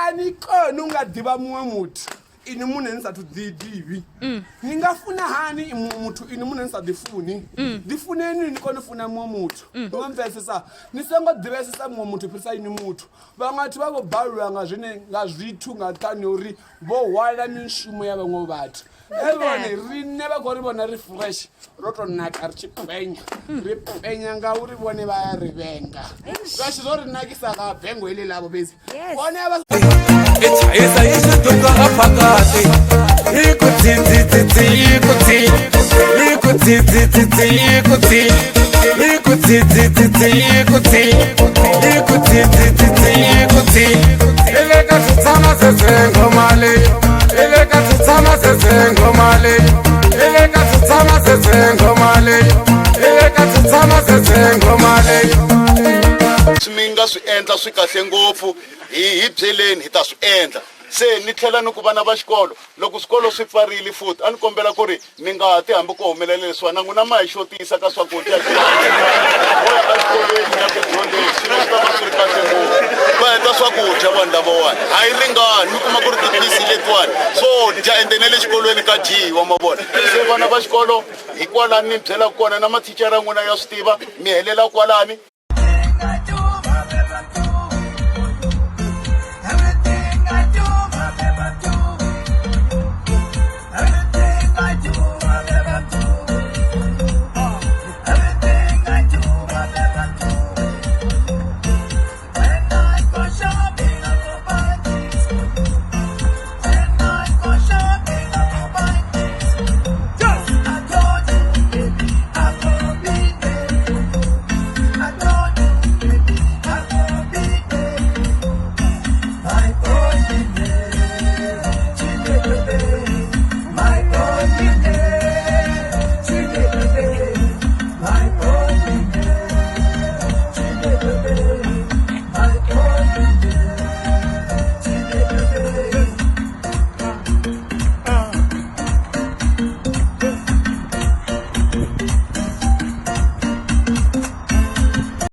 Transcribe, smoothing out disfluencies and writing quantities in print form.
A ni koni u nga ḓivha muṅwe muthu ini muṋe ni sathu ḓiḓivhi. Ni nga funa hani muṅwe muthu ini muṋe ni sa ḓifuni? Ḓifuneni ni kone u funa muṅwe muthu. Ni nga mpfesesa? Ni songo ḓivhesesa muṅwe muthu u fhirisa ini muthu. Vhaṅwe vhathu vha vho balelwa nga zwine nga zwithu nga nṱhani ha uri vho hwala mishumo ya vhaṅwe vhathu. Vhone riṋe vha khou ri vhona ri fresh ro to naka ri tshi penya ri penya ngauri vhone vha ya ri vhenga zwa tshi zwo ri nakisa nga vengo heḽi ḽavho fhedzi vhone vha I chayisa yi xiduka a phakati i ku tsitsitsitsi i ku tsi i ku tsitsitsitsi i ku tsi i ku tsitsitsitsi i ku tsi i ku tsitsitsitsi i ku tsi i le ka swi tshama se swi nghoma leyi i le ka swi tshama se swi nghoma leyi i le ka swi tshama se swi nghoma leyi i le ka swi tshama se swi nghoma leyi Leswi mi nga swi endla swi kahle ngopfu hi hi byeleni hi ta swi endla se ni tlhela ni ku vana va xikolo loko swikolo swi pfarile futhi a ni kombela ku ri mi nga ti hambi ko humelela leswiwani na n'wina ma hi xotisa ka swakudya mo ya exikolweni ya ku dyondzeni swilo swi ta va swi ri kahle ngopfu va heta swakudya vanhu lavawani a yi ringani mi kuma ku ri tiphilisi letiwani swo dya ende na le xikolweni ka dyiwa ma vona se vana va xikolo hi kwalani ni byelaka kona na mathicara ya n'wina ya swi tiva mi helela kwalani.